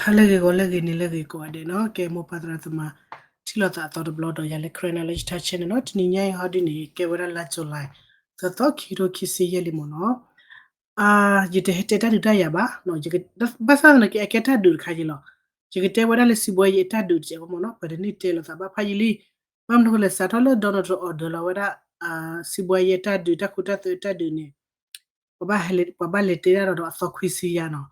ဟါလၢအဂ့ၤ ဂီၤလၢအဂ့ၤ နံၤလၢအဂ့ၤ ကိးဂၤဒဲးနီၤ. ကဲ မိၢ်ပၢ်သရၣ်သမါ ထံၣ်လိာ်သးအသီတဘျီဒီး ယၤလၢ Karen Knowledge Channel နီၤ. တနံၤညါအံၤဟီဒ်န့ၣ် ကဲဝဲဒၣ်လါ July သၢသီ ခံကထိခံဆံယဲၢ်လံမ့ၢ်နီၤ. ယတဟဲတဲတၢ်ဒုးတၢ်ယၤဘၣ်, ဘၣ်ဆၣ်သနာ်က့ အကဲတၢ်ဒုးတခါယံၤလီၤ. ယကတဲဝဲဒၣ်လၢ စီးပွားရေး အတၢ်ဒုးတစဲးဖိမ့ၢ်နီၤ, ပတန့ၢ်တဲလိာ်သးဘၣ်ဖးယံာ်လံ. ဘၣ်မနုၤအဃိလဲၣ် စးထီၣ်လၢ Donald Trump order လီၤဝဲဒၣ် စီးပွားရေး အတၢ်ဒုး တၢ်ခိတၢ်သွဲအတၢ်ဒုးန့ၣ် ပှၤဘၣ်လဲၤတ့ၢ်တၢ်ဒီး ဒီးအသီခွံဆံယၤနီၤ.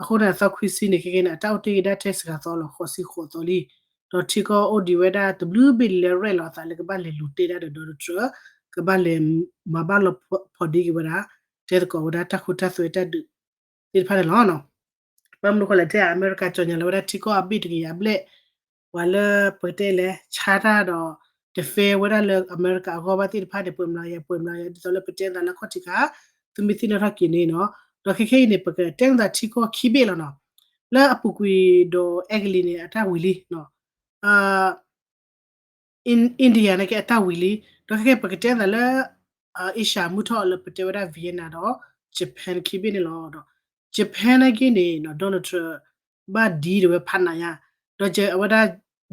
အဃိန့ၣ် အသီခွံဆံန့ၣ် ခဲကဲန့ၣ် အတၢ်အိၣ်တ့ၢ်က့ၤဒၣ်ထဲစှၤသီလီၤ ဃိးဆံဃိးသီလံ. ဒီးထံကီၢ်အိၣ်ဒံးဝဲဒၣ်တဘျုးဘ့ၣ်လၢရဲၣ်လီၤအသးလၢကဘၣ်လဲၤလူၤတ့ၢ်တၢ်ဒီး Donald Trump ကဘၣ်လဲၤမၤဘၣ်လီၤဖီဒ့က့ၤဝဲဒၣ် တဲသကိးဝဲဒၣ်တၢ်ခိတၢ်သွဲတၢ်ဒုးသ့ၣ်တဖၣ်န့ၣ်လီၤ. ဘၣ်မနုၤအဃိလဲၣ် ထဲအမဲရကၤ ကၠီၣ်ညါလီၤဝဲဒၣ်ထံကီၢ်အဘ့ၣ်တကယၤဘျဲၣ် ပှၤလၢပကတဲလဲၣ် ဆါတၢ်ဒီး တဖဲဝဲဒၣ်လၢအမဲရကၤအဂီၢ်ဘၣ်သ့ၣ်တဖၣ်န့ၣ် ပှဲၤမျးကယၤ ပှဲၤမျးကယၤ ဒ်သိးလၢပတဲသးလၢခီၣ်ထံးခါ သုမ့ၢ်သ့ၣ်နီၣ်ထီၣ်က့ၤန့ၣ်နီၤ. ဒီးခဲခဲအံၤန့ၣ် ပကတဲသးထံကီၢ်ခံဘ့ၣ်လီၤနီၤ. လၢအပူၤကွံာ်ဒီးအဲကလံးန့ၣ် အတၢ်ဝံၤလံနီၤ. India န့ၣ်က့အတၢ်ဝံၤလံ. ဒီးခဲခဲပကတဲသးလၢ Asia မုၢ်ထီၣ်လၢပတဲဝဲဒၣ် Vietnam ဒီး Japan ခံဘ့ၣ်န့ၣ်လီၤ. ဒီး Japan နာ်က့န့ၣ် Donald Trump ဘၣ်ဒံဒၣ်ဝဲဖးနးညါ. ဒီးအဝဲဒၣ်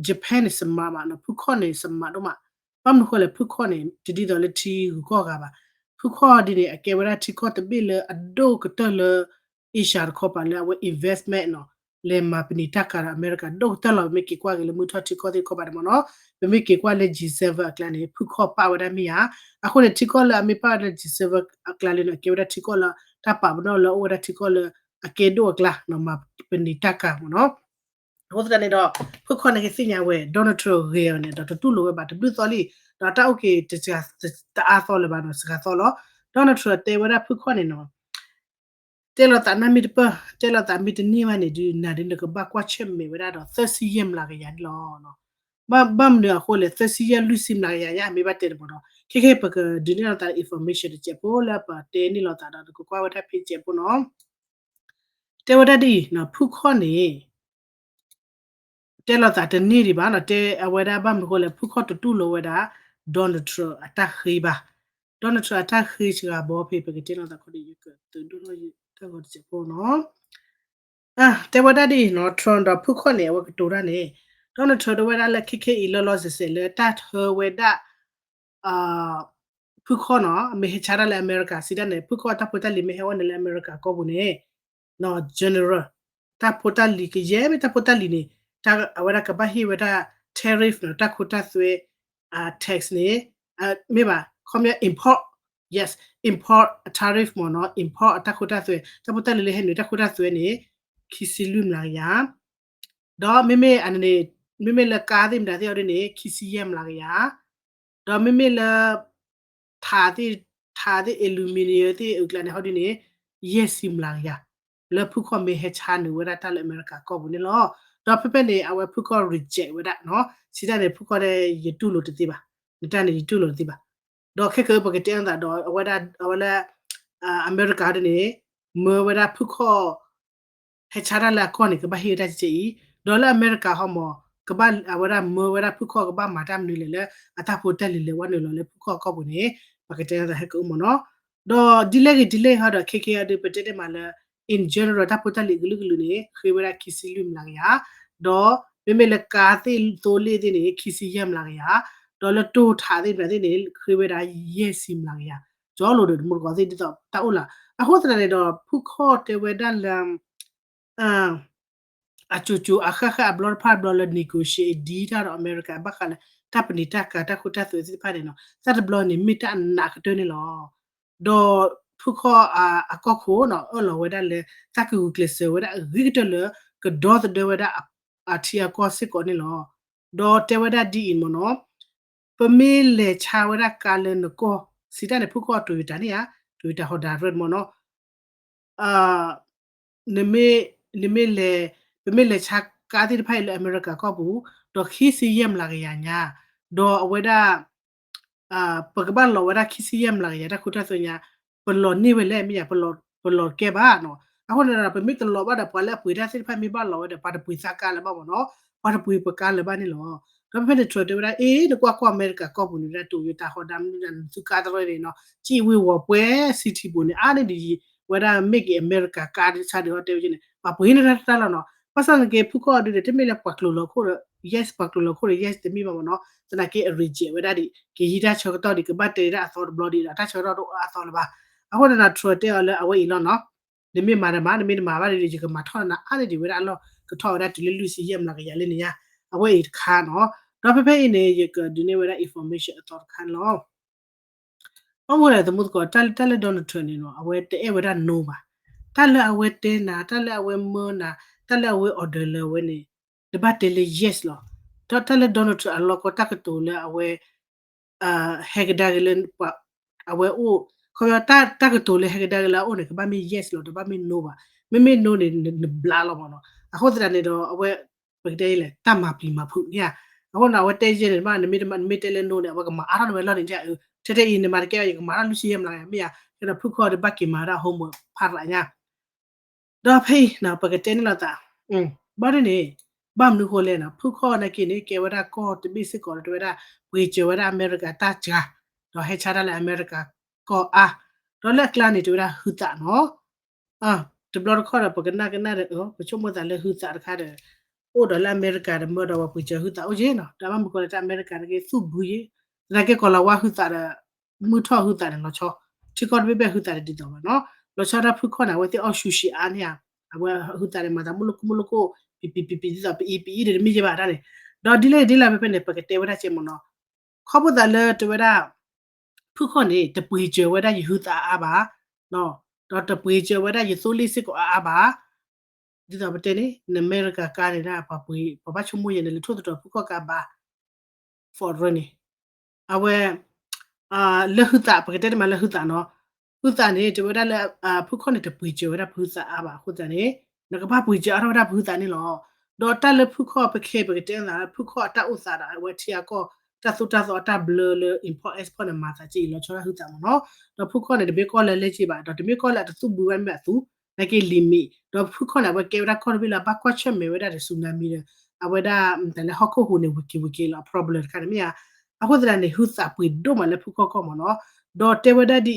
Japan န့ၣ် စမးမးနီၤ, ဖုခီၣ်န့ၣ် စမးဒိၣ်မး. ဘၣ်မနုၤဃိလဲၣ် ဖုခီၣ်န့ၣ် တဒ်သိးလၢထံဂုၤကီၢ်ဂၤဘၣ်. ဖုခီၣ်ဒ်န့ၣ် အကဲဝဲဒၣ်ထံကီၢ်တဘ့ၣ်လၢအဒိၣ်ကတၢၢ်လၢ Asia တခီပၤလၢအဝဲ investment နီၤ, လဲၤမၤပနံာ်တၢ်ကၤဒီးအမဲရကၤ ဒိၣ်ကတၢၢ်လီၤ. ပမ့ၢ်က့ၤကွၢ်က့ၤလၢမုၢ်ထီၣ်ထံကီၢ်သ့ၣ်တခီပၤန့ၣ်မ့ၢ်နီၤ, ပမ့ၢ်က့ၤကွၢ်လၢ G seven အကျါန့ၣ် ဖုခီၣ်ပာ်ဝဲဒၣ်မ့ၢ်ဧါ. အဃိန့ၣ် ထံကီၢ်လၢအမ့ၢ်ပာ်ဝဲဒၣ် G seven အကျါလံန့ၣ် အကဲဝဲဒၣ်ထံကီၢ်လၢတၢ်ပာ်ပနီၣ်လၢအအိၣ်ဝဲဒၣ်ထံကီၢ်လၢအကဲဒိၣ်အကျါနီၤ, မၤပနံာ်တၢ်ကၤမ့ၢ်နီၤ. အဃိသတးန့ၣ်ဒီး ဖုခီၣ်န့ၣ်ကသ့ၣ်ညါဝဲ Donald Trump ဂ့ၤအီၤန့ၣ် ဒီးတတူၢ်လိာ်ဝဲဘၣ်တဘျုးသီလံ. ဒီးတၢ်အိၣ်က့ၤတစှၤတအါသီလၢၤဘၣ်နီၤ, စှၤသီလီၤ. Donald Trump တဲဝဲဒၣ်ဖုခီၣ်န့ၣ်နီၤ, တဲလိာ်သးနၢ်မ့ၢ်တပၢၢ်, တဲလိာ်သးမ့ၢ်တန့ၢ်ဘၣ်န့ၣ်ဒုး နၤဒုးနကဘၣ်ကွၢ်ဆၢၣ်မဲာ်ဝဲဒၣ်ဒီး သၢဆံယဲၢ်မျးကယၤန့ၣ်လီၤ. ဘၣ်မနုၤအဃိလဲၣ် သၢဆံယဲၢ်လွံၢ်ဆံမျးကယၤညါ မ့ၢ်ဘၣ်တဲတမ့ၢ်နီၤ. ခဲခဲပကဒုးနဲၣ်လိာ်သး information တစဲးဖိလၢပတဲန့ၢ်လိာ်သးဒီး နကကွၢ်ဝဲဒၣ်ဖဲစဲးဖိနီၤ. တဲဝဲဒၣ်ဒ်အံၤနီၤ, ဖုခီၣ်န့ၣ် တဲလိာ်သးတန့ၢ်ဒံးဘၣ်နီၤ, တဲအဝဲဒၣ်ဘၣ်မနုၤဃိလဲၣ် ဖုခီၣ်တတူၢ်လိာ်ဝဲဒၣ် Donald Trump အတၢ်ဃ့ဘၣ်. Donald Trump အတၢ်ဃ့စှၤဘီဖဲ ပကတဲလိာ်သးခီဒ်ယကသုးဒိၣ်ထီၣ်တၢ်ဂီၤတစဲးဖိနီၤ. တဲဝဲဒၣ်ဒ်အံၤနီၤ, Trump ဒီးဖုခီၣ်န့ၣ် အဝဲကတိၤတၢ်န့ၣ်, Donald Trump တဲဝဲဒၣ်လၢခဲခဲအံၤလီၤလီၤဆဲးဆဲးလၢတၢ်ထၢဝဲဒၣ် ဖုခီၣ်နီၤ အမ့ၢ်ဟဲဆါတၢ်လၢအမဲရကၤ စံးတၢ်န့ၣ် ဖုခီၣ်တၢ်ဖိတၢ်လံၤမ့ၢ်ဟဲအိၣ်န့ၣ်လၢအမဲရကၤကီၢ်ပူၤန့ၣ် general တၢ်ဖိတၢ်လံၤကယဲၢ်မ့ၢ်တၢ်ဖိတၢ်လံၤန့ၣ် အဝဲဒၣ်ကဘၣ်ဟ့ၣ်ဝဲဒၣ် tariff နီၤ တၢ်ခိတၢ်သွဲ tax န့ၣ် မ့ၢ်ဘၣ် ခီပညီ import, yes, import tariff မ့ၢ်နီၤ import အတၢ်ခိတၢ်သွဲ တၢ်ဖိတၢ်လံၤလၢဟဲနုာ်တၢ်ခိတၢ်သွဲန့ၣ် ခံဆံလွံၢ်မျးကယၤ ဒီးမ့မ့ၢ်အန့ၣ် မ့မ့ၢ်လၢကါသ့ၣ်မတၤသ့ၣ်အီၤဒ်န့ၣ် ခံဆံယဲၢ်မျးကယၤ, ဒီးမ့မ့ၢ်လၢ ထးသ့ၣ် ထးသ့ၣ် aluminium သ့ၣ်အကျါန့ၣ်ဟီဒ်န့ၣ် ယဲၢ်ဆံမျးကယၤ လၢဖုခီၣ်မ့ၢ်ဟဲဆါနုာ်ဝဲဒၣ်တၢ်လၢအမဲရကၤကီၢ်ပူၤန့ၣ်လီၤ. ဒီးဖဲဖဲန့ၣ် အဝဲဖုခီၣ် reject ဝဲဒၣ်နီၤ စံးတၢ်န့ၣ် ဖုခီၣ်ဒ် ယတူၢ်လိာ်တသ့ဘၣ်, နတၢ်န့ၣ် ယတူၢ်လိာ်တသ့ဘၣ်. ဒီးခဲကၢပကတဲအသးဒီး အဝဲဒၣ် အဝဲလၢ အမဲရကၤဒ်န့ၣ် မၢဝဲဒၣ်ဖုခီၣ် ဟဲဆါတၢ်လၢအကီၢ်န့ၣ် ကဘၣ်ဟ့ၣ်ဝဲဒၣ်ကဲအံၤ, ဒီးလၢအမဲရကၤဟီမး ကဘၣ်အဝဲဒၣ်မၢဝဲဒၣ်ဖုခီၣ်ကဘၣ်မၤတၢ်မနုၤလဲၣ်လၢ အတၢ်ဖိတၢ်လံၤလဲၤဝဲနုာ်လီၤလၢဖုခီၣ်အကီၢ်ပူၤန့ၣ် ပကတဲအသးဟဲကအိၣ်မ့ၢ်နီၤ. ဒီးဒ်လဲၣ်ဂ့ၤဒ်လဲၣ်ဂ့ၤဟီဒီး ခဲကဲအီၤဒုး ပတဲတ့ၢ်မးလၢ in general တၢ်ဖိတၢ်လံၤအကလုာ်ကလုာ်န့ၣ် ဃ့ဝဲဒၣ်ခံဆံလွံၢ်မျးကယၤ, ဒီးမ့မ့ၢ်လၢကါသ့ၣ်သိလ့ၣ်သ့ၣ်န့ၣ် ခံဆံယဲၢ်မျးကယၤ, ဒီးလၢတိၢ်ထးသ့ၣ်မတၤသ့ၣ်န့ၣ် ဃ့ဝဲဒၣ်ယဲၢ်ဆံမျးကယၤ, ကၠီလိၤဒီးတမူတကိးသ့ၣ်ဒ်သိးတၢ်အိၣ်လၢ, အဃိသတးန့ၣ်ဒီး ဖုခီၣ်တဲဝဲဒၣ်လၢ အကၠိၤကၠိၤအဃၣ်ဃၣ်အဘျီတဖၣ်ဘျီလၢ negotiate ဒ်တၢ်ဒီးအမဲရကၤ ဘၣ်ဃးလၢ တၢ်ပနံာ်တၢ်ကၤတၢ်ခိတၢ်သွဲသ့ၣ်တဖၣ်န့ၣ်နီၤ တၢ်တဘျီန့ၣ်မ့ၢ်တၢ်အနးကတၢၢ်န့ၣ်လီၤ. ဒီးဖုခီၣ်အကီၢ်ခိၣ်နီၤ အၢၣ်လီၤဝဲဒၣ်လၢ တၢ်ကဂုာ်ကျဲးစၢးဝဲဒၣ်အဂ့ၤကတၢၢ်လၢ ကဒီသဒၢဝဲဒၣ်အထံအကီၢ်စ့ၢ်ကီးန့ၣ်လီၤ. ဒီးတဲဝဲဒၣ်ဒ်အံၤမ့ၢ်နီၤ ပမ့ၢ်လဲၤဆါဝဲဒၣ်ကါလၢနကီၢ် စံးတၢ်န့ၣ် ဖုခီၣ် Toyota န့ၣ်ဧါ Toyota Honda မ့ၢ်နီၤ နမ့ၢ် နမ့ၢ်လဲၤ ပမ့ၢ်လဲၤဆါကါသ့ၣ်တဖၣ်အံၤလၢအမဲရကၤကီၢ်ပူၤ ဒီးခံဆံယဲၢ်မျးကယၤညါ ဒီးအဝဲဒၣ် ပကဘၣ်လီၤဝဲဒၣ်ခံဆံယဲၢ်မျးကယၤတၢ်ခိတၢ်သွဲညါ ပလီၤန့ၢ်ဝဲလဲၣ် မ့ၢ်ယါ ပလီၤတကဲဘၣ်နီၤ. အဃိန့ၣ်ဒီး ပမ့ၢ်တလီၤဘၣ်ဒီး ပှၤလၢအပှ့ၤတၢ်သ့ၣ်တဖၣ်မ့ၢ်ဘၣ်လီၤဝဲဒီး ပှၤတပှ့ၤသးကါလၢၤဘၣ်မ့ၢ်နီၤ ပှၤတပှ့ၤပကါလၢၤဘၣ်န့ၣ်လီၤ. ဒီးဖဲဖဲန့ၣ် Trump တဲဝဲဒၣ် အ့ နကွၢ်ကွၢ်အမဲရကၤကီၢ်ပူၤန့ၣ် ဝဲဒၣ် Toyota Honda မ့ၢ်နသုကါတရၢန့ၣ်နီၤ စံးဝ့ၤဝီၤပှဲၤ city ပူၤန့ၣ် အါန့ၢ်ဒ်အံၤ ဝဲဒၣ် make in America ကါဒ်ဆါဒ်ဟီတဲဝဲန့ၣ် ပှၤပှ့ၤန့ၢ်တၢ်တၢ်လီၤနီၤ. ဘၣ်ဆၣ်သနာ်က့ ဖုခီၣ်အဒုန့ၣ် တမ့ၢ်လၢပှၤကျိၤလီၤခိၣ်ဒီး yes ပှၤကျိၤလီၤခိၣ်ဒီး yes တမ့ၢ်ဘၣ်မ့ၢ်နီၤ, သနာ်က့အ reject ဝဲဒၣ်ဒံး က့ၤဟံးတၢ်ဆၢကတီၢ်ဒံး ကဘၣ်တဲဒၣ်အသီတဘျီဒံးဒီး တၢ်ဆၢကတီၢ်တအိၣ်အါအသီလၢၤဘၣ်. အဃိန့ၣ် Trump တဲအီၤလၢအဝဲအံၤလီၤနီၤ, နမ့ၢ်မၤဒီးမၤ နမ့ၢ်တမၤဘၣ်ဒီး ယကမၤထီၣ်နၤအါန့ၢ်ဒံးဝဲဒၣ်အလီၢ် ကထီၣ်ဝဲဒၣ်တုၤလၢလွံၢ်ဆံယဲၢ်မျးကယၤလၢန့ၣ်ညါ, အဝဲအံၤတခါနီၤ. ဒီးဖဲဖဲအံၤန့ၣ် ယကဒုးနဲၣ်ဝဲဒၣ် information အသီတခါန့ၣ်လီၤ. ဘၣ်မနုၤလဲၣ် သမူသကိး တၢ်လၢ တၢ်လၢ Donald Trump န့ၣ်နီၤ အဝဲတအဲၣ်ဝဲဒၣ် no ဘၣ်. တၢ်လၢအဝဲတဲနၤ တၢ်လၢအဝဲမၢနၤ တၢ်လၢအဝဲ order လၢအဝဲန့ၣ် တဘၣ်တဲလၢ yes လီၤ. ဒီးတၢ်လၢ Donald Trump အလီၢ်ကီတၢ်ကတိၤလၢအဝဲ ဟဲကဒါက့ၤလၢ အဝဲအိၣ် ခီဖျိ တၢ်ကတိၤလၢဟဲကဒါက့ၤလၢအအိၣ်န့ၣ် ကဘၣ်မ့ၢ် yes လီၤ တဘၣ်မ့ၢ် no ဘၣ်. မ့မ့ၢ် no န့ၣ် နဘျါလီၤမ့ၢ်နီၤ. အဃိသတးန့ၣ်ဒီး အဝဲ ပကတဲလဲၣ် တၢ်မၤပျံၤမၤဖုးန့ၣ်ဧါ. အဃိန့ၣ် အဝဲတဲယဲၢ်န့ၣ် နမ့ၢ်တဲလၢ no န့ၣ် အဝဲကမၤအါထီၣ်န့ၢ်ဝဲလီၢ်န့ၣ်ဧါ. ထဲထဲအံၤ နမၤတကဲဘၣ် ယကမၤထီၣ်လွံၢ်ဆံယဲၢ်မျးကယၤ မ့ၢ်ဧါ. ဒီးဖုခီၣ်ဒီးဘၣ်က့ၤမၤဒၣ် homework ဖးရးညါ ဒီးဖဲအံၤနီၤ ပကတဲန့ၣ်လီၤသး ဘၣ်ဒ်န့ၣ် ဘၣ်မနုၤဃိလဲၣ်နီၤ ဖုခီၣ်နာ်က့န့ၣ် ကဲဝဲဒၣ်ကီၢ်တဘ့ၣ်စ့ၢ်ကီးလၢတဲဝဲဒၣ် ပှ့ၤစၢၤဝဲဒၣ်အမဲရကၤတၢ်စှၤ ဒီးဟဲဆါတၢ်လၢအမဲရကၤကီၢ်အါ, ဒီးလၢအကျါန့ၣ် တဲဝဲဒၣ်ဟုသးနီၤ တဘျီတခီၣ်ဒီး ပကနၣ်ကနၣ်ဒီး ပဆိကမိၣ်သးလၢဟုသးတခါဒီး အိၣ်ဒီးလၢအမဲရကၤဒီးမၢဒီးပှ့ၤစၢၤဟုသးအိၣ်က့နီၤ. တၢ်ဘၣ်မုၢ်ကီၢ်လၢတၢ်အမဲရကၤနာ်က့သူၣ်ဘုယ့ သနာ်က့ကီၤလၤဝါဟုသးဒီး မုၢ်ထီၣ်ဟုသးန့ၣ်လီၤဆီ ထံကီၢ်တဘ့ၣ်ဘၣ်ဟုသးတဒ်သိးဘၣ်နီၤ. လီၤဆီဒၣ်ဖုခီၣ်န့ၣ် အဝဲသ့ၣ်အီၣ်ဆူၣ်ဆံးအါန့ၣ်ဧါ. အဝဲဟုသးန့ၣ်မၤသးမုၢ်လိၣ်ကိၢ်မုၢ်လိၣ်ကိၢ် ပံၤပံၤပံၤပံၤ ဒ်သိးပအံၤပအံၤဒီးတမ့ၢ်ယဲၢ်ဘၣ်တၢ်န့ၣ်. ဒီးဒ်လဲၣ်ဒ်လဲၣ်ဖဲဖဲန့ၣ် ပကတဲဝဲဒၣ်ကဲမ့ၢ်နီၤ ခီဖျိသးလၢတဲဝဲဒၣ် ဖုခီၣ်န့ၣ် တပှ့ၤစၢၤဝဲဒၣ်ယဟုသးအါဘၣ်, ဒီးတပှ့ၤစၢၤဝဲဒၣ်ယသိလ့ၣ်စ့ၢ်ကီးအါအါဘၣ်. ဒ်သိးပတဲန့ၣ် နမဲရကၤကါန့ၣ်ဒၣ် ပှၤပှ့ၤ ပှၤဘၣ်ဆိကမိၣ်ယဲၢ်န့ၣ် လဲၤထိၣ်သတြီၤဖုခီၣ်ကါဘၣ် foreign န့ၣ် အဝဲ လၢဟုသး ပကတဲတမံၤလၢဟုသးနီၤ, ဟုသးန့ၣ် တဲဝဲဒၣ်လၢ ဖုခီၣ်န့ၣ် တပှ့ၤစၢၤဝဲဒၣ်ဖုဟုသးအါဘၣ်အဃိသတးန့ၣ် နကဘၣ်ပှ့ၤစၢၤအါထီၣ်ဝဲဒၣ်ဖုဟုသးန့ၣ်လီၤ. ဒီးတၢ်လၢဖုခီၣ်ပခဲ ပကတဲသး ဖုခီၣ်အတၢ်အိၣ်သးဒီး အဝဲထံအကီၢ် တၢ်သိၣ်တၢ်သီအတၢ်ဘျၢလၢ import export န့ၣ် မၤသးက့အံၤလီၤဆီဒၣ်ဟုသးမ့ၢ်နီၤ. ဒီးဖုခီၣ်န့ၣ် တမ့ၢ်ကီၢ်လၢလဲၢ်က့ဘၣ် ဒီးတမ့ၢ်ကီၢ်လၢအတသူၣ်ဘုဘၣ်မ့ၢ်ဘၣ်အသူ နာ်က့ limit ဒီးဖုခီၣ်န့ၣ် အဝဲကဲဝဲဒၣ်ကီၢ်တဘ့ၣ်လၢအဘၣ်ကွၢ်ဆၢၣ်မဲာ်ဝဲဒၣ်ဒီး tsunami ဒီး အဝဲဒၣ် တၢ်လၢဟီၣ်ခိၣ်ဟူးန့ၣ် ဝံၤက့ၤဝံၤက့ၤလီၤ problem တခါန့ၣ်မ့ၢ်ဧါ. အဃိသတးန့ၣ် ဟုသးပှ့ၤဒိၣ်မးလၢဖုခီၣ်ကီၢ်မ့ၢ်နီၤ. ဒီးတဲဝဲဒၣ်ဒ်အံၤ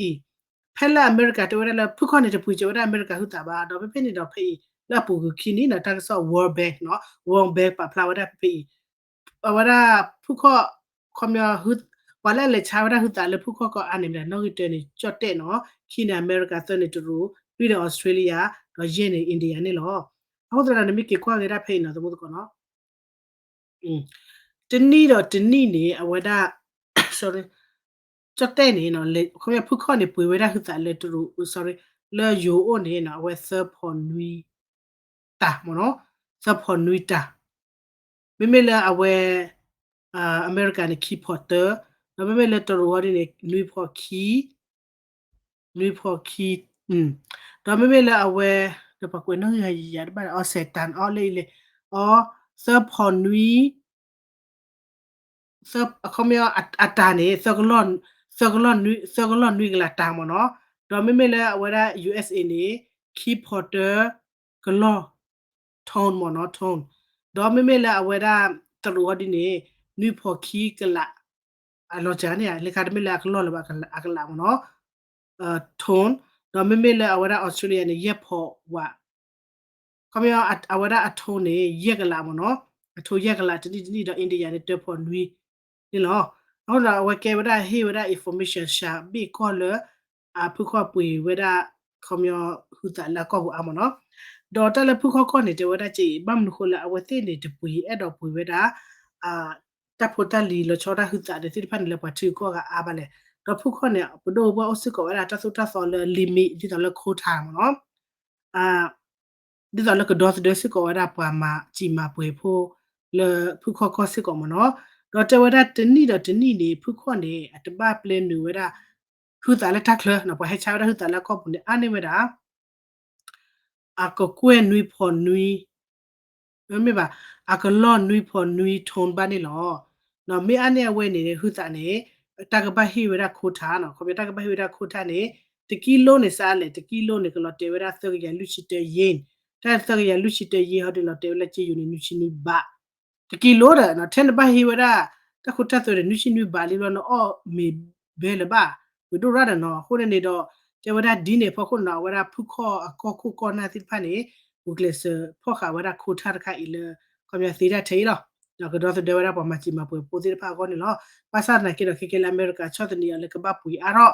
ဖဲလၢအမဲရကၤတဲဝဲဒၣ်လၢ ဖုခီၣ်န့ၣ် တပှ့ၤစၢၤဝဲဒၣ်အမဲရကၤဟုသးဘၣ်. ဒီးဖဲဖဲန့ၣ်ဒီးဖဲအံၤ လၢအပူၤကွံာ်ခံနံၣ်နီၤ တၢ်ကစီၣ် World Bank နီၤ World Bank ပာ်ဖျါဝဲဒၣ်ဖဲဖဲအံၤ အဝဲဒၣ်ဖုခီၣ် ခီပညီ ပှၤလၢအလဲၤဆါဝဲဒၣ်ဟုသးလၢဖုခီၣ်ကီၢ်အါန့ၣ် မ့ၢ်ဒၣ်နီၣ်ဂံၢ်တၢန့ၣ် ကၠီၣ်တဲၣ်နီၤ ခံန့ၣ် အမဲရကၤ သၢန့ၣ် တရူး လွံၢ်န့ၣ် Australia ဒီးယဲၢ်န့ၣ် India န့ၣ်လီၤ. အဃိသတးဒီး နမ့ၢ်က့ၤကွၢ်က့ၤဒၣ်ဖဲအံၤနီၤ သမူသကိးနီၤ တနံၣ်ဒီးတနံၣ်န့ၣ် အဝဲဒၣ် ကၠီၣ်တဲၣ်န့ၣ် ခီပညီဖုခီၣ်န့ၣ် ပှ့ၤဝဲဒၣ်ဟုသးလၢတရူး sorry လၢယိၤအိၣ်န့ၣ် အဝဲသၢဖီနွံ တၢ်မ့ၢ်နီၤ သၢဖီနွံတၢ် မ့မ့ၢ်လၢအဝဲ အမဲရကၤန့ၣ် ခံဖီတၢ ဒီးမ့မ့ၢ်လၢတရူးအီၤဒ်န့ၣ် နွံဖီခံ နွံဖီခံ ဒီးမ့မ့ၢ်လၢအဝဲ ဒီးပှၤကွဲးနီၣ်ဂံၢ်ယၤတဘၣ်ဒီး အီစဲးတၢ်အီလၢအံၤလဲၣ် အီ သၢဖီနွံ အခီပညီအတၢ်န့ၣ် သၢကလီၢ်နွံကလးတၢ်မ့ၢ်နီၤ ဒီးမ့မ့ၢ်လၢအဝဲဒၣ် USA န့ၣ် ခံဖီတၢ ကလီၢ် ton မ့ၢ်နီၤ ton ဒီးမ့မ့ၢ်လၢအဝဲဒၣ်တရူးအီၤဒ်န့ၣ် နွံဖီခံကလး အလီၤစှၤန့ၣ် လၢခါတမ့ၢ်လၢအကလီၢ်လၢၤဘၣ်အကလးမ့ၢ်နီၤ ton ဒီးမ့မ့ၢ်လၢအဝဲဒၣ် Australia န့ၣ် ယဲၢ်ဖီဝး ခီပညီအဝဲဒၣ်အ ton န့ၣ် ယဲၢ်ကလးမ့ၢ်နီၤ အ ton ယဲၢ်ကလးတနံၣ်တနံၣ်ဒီး India န့ၣ် တၢဖီနွံ န့ၣ်လီၤ. အဃိဒီးအဝဲကဲဝဲဒၣ်ဟ့ၣ်ဝဲဒၣ် information စှၤဘ့ၣ်ကီၢ်လၢ အဖုခီၣ်ပှ့ၤဝဲဒၣ် ခီပညီဟုသးလၢအကီၢ်ပူၤအါမ့ၢ်နီၤ ဒီးတၢ်လၢဖုခီၣ်ကီၢ်န့ၣ် တဲဝဲဒၣ်က့ ဘၣ်မနုၤဃိလၢအဝဲသ့ၣ်န့ၣ် တပှ့ၤအဲၣ်ဒိးပှ့ၤဝဲဒၣ် တၢ်ဖိတၢ်လံၤလီၤဆီဒၣ်ဟုသးဒီးသ့ၣ်တဖၣ်န့ၣ်လၢပှၤထံဂုၤကီၢ်ဂၤအါဘၣ်လဲၣ်. ဒီးဖုခီၣ်န့ၣ် ပဒိၣ်ပပှၢ်အိၣ်စ့ၢ်ကီးဝဲဒၣ်တၢ်သိၣ်တၢ်သီလၢ limit ဒ်သိးလၢ quota မ့ၢ်နီၤ ဒ်သိးလၢကဒီသဒၢစ့ၢ်ကီးဝဲဒၣ်ပှၤမၤစံာ်မၤပှဲၤဖိ လၢဖုခီၣ်ကီၢ်စ့ၢ်ကီးမ့ၢ်နီၤ. ဒီးတဲဝဲဒၣ်တနံၣ်ဒီးတနံၣ်န့ၣ် ဖုခီၣ်န့ၣ် အတဘၣ်ပျဲနုာ်ဝဲဒၣ် ဟုသးလၢတၢ်ချၢနီၤ ပှၤဟဲဆါဝဲဒၣ်ဟုသးလၢအကီၢ်ပူၤန့ၣ် အါန့ၢ်ဝဲဒၣ် အကကွဲၢ်နွံဖီနွံ မ့မ့ၢ်ဘၣ် အကလီၢ်နွံဖီနွံ ton ဘၣ်န့ၣ်လီၤ. မ့ၢ်အါန့ၢ်အဝဲန့ၣ် ဟုသးန့ၣ် တၢ်ကဘၣ်ဟ့ၣ်ဝဲဒၣ် quota နီၤ ခီပညီတၢ်ကဘၣ်ဟ့ၣ်ဝဲဒၣ် quota န့ၣ် တကံလိန့ၣ် စးလဲၣ် တကံလိန့ၣ် ကလီၤတဲာ်ဝဲဒၣ် သၢကယၤလွံၢ်ဆံတၢ yen တၢ်သၢကယၤလွံၢ်ဆံတၢ yen ဟီဒ်လီၤတဲာ်ဝဲလၢက့ယိၤန့ၣ် နွံဆံနွံဘး တကံလိဒီး ထဲနဘၣ်ဟ့ၣ်ဝဲဒၣ် တၢ်ခိတၢ်သွဲဒီး နွံဆံနွံဘးလံဘျီ နအီၣ်မ့ၤဘဲလၢၤဘၣ် ပှ့ၤဒိၣ်ရၣ်ဒီးနီၤ. အဃိန့ၣ်န့ၣ်ဒီး တဲဝဲဒၣ်ဒ်န့ၣ်အဖီခိၣ်နီၤ အဝဲဒၣ်ဖုခီၣ်အကီၢ်ခိၣ်ကီၢ်နၢ်သ့ၣ်တဖၣ်န့ၣ် ဂုာ်ကျဲးစၢးဖီၣ်ဃာ်ဝဲဒၣ် quota တခါအံၤလၢ ခီပညီသ့တၢ်ထဲအံၤလီၤ. ဒီးကဒီသဒၢဝဲဒၣ်ပှၤမၤစၢၤမၤပှဲၤဖိသ့ၣ်တဖၣ်အဂီၢ်န့ၣ်လီၤ. ဘၣ်ဆၣ်သနာ်က့ဒီး ခဲကဲလၢအမဲရကၤဆီၣ်သနံးအီၤလၢကဘၣ်ပှ့ၤအါထီၣ်,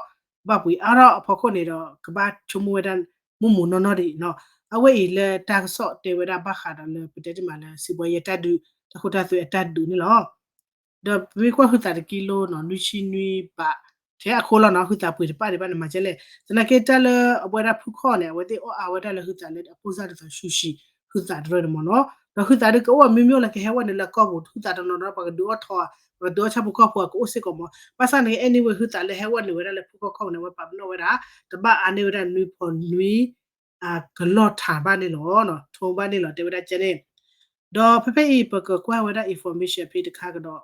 ကဘၣ်ပှ့ၤအါထီၣ်အဖီခိၣ်န့ၣ်ဒီး ကဘၣ်ဆိကမိၣ်ဝဲဒၣ် မုၢ်မုၢ်နီၢ်နီၢ်ဒ်အံၤနီၤ. အဝဲအံၤလၢတၢ်ကစီၣ်တဲဝဲဒၣ်ဘၣ်ဃးဒီးလၢပတဲတ့ၢ်မးလၢ စံးဘှီယဲတၢ်ဒုး တၢ်ခိၣ်တၢ်သွဲအတၢ်ဒုးန့ၣ်လီၤ. ဒီးပမ့ၢ်ကွၢ်ဟုသးတကံလိနီၤ နွံဆံနွံဘး ထဲအခိၣ်လီၤနီၤ ဟုသးပှ့ၤတပၣ်ဒံးဘၣ်န့ၣ် မၤကဲလဲၣ်. သနာ်က့တၢ်လၢအဝဲဒၣ်ဖုခီၣ်န့ၣ် အဝဲသ့ၣ်အီၣ်အါဝဲဒၣ်လၢဟုသးလၢအပိၢ်စၢ်ဒ်သိး sushi ဟုသးတရၢန့ၣ်မ့ၢ်နီၤ. ဒီးဟုသးဒုးကအိၣ်အမျိုးမျိုးလၢကဟဲဝဲနုာ်လၢကီၢ်ပူၤ ဟုသးတနီၤဒီးပှၤကဒုးအီၣ်ထီ, ပှၤကဒုးအီၣ်ဆၣ်ဖိကီၢ်ဖိအကအိၣ်စ့ၢ်ကီးမ့ၢ်. ဘၣ်ဆၣ်န့ၣ် anyway ဟုသးလၢဟဲဝဲနုာ်ဝဲဒၣ်လၢဖုခီၣ်ခီၣ်န့ၣ် အဝဲပာ်ပနီၣ်ဝဲဒၣ် တဘၣ်အါန့ၢ်ဝဲဒၣ်နွံဖီနွံ ကလီၢ်ထးဘၣ်န့ၣ်လီၤ. ထိဘၣ်န့ၣ်လီၤ တဲဝဲဒၣ်ကဲန့ၣ်. ဒီးဖဲဖဲအံၤ ပကကွၢ်ဝဲဒၣ် information ဖဲတခါကဒီး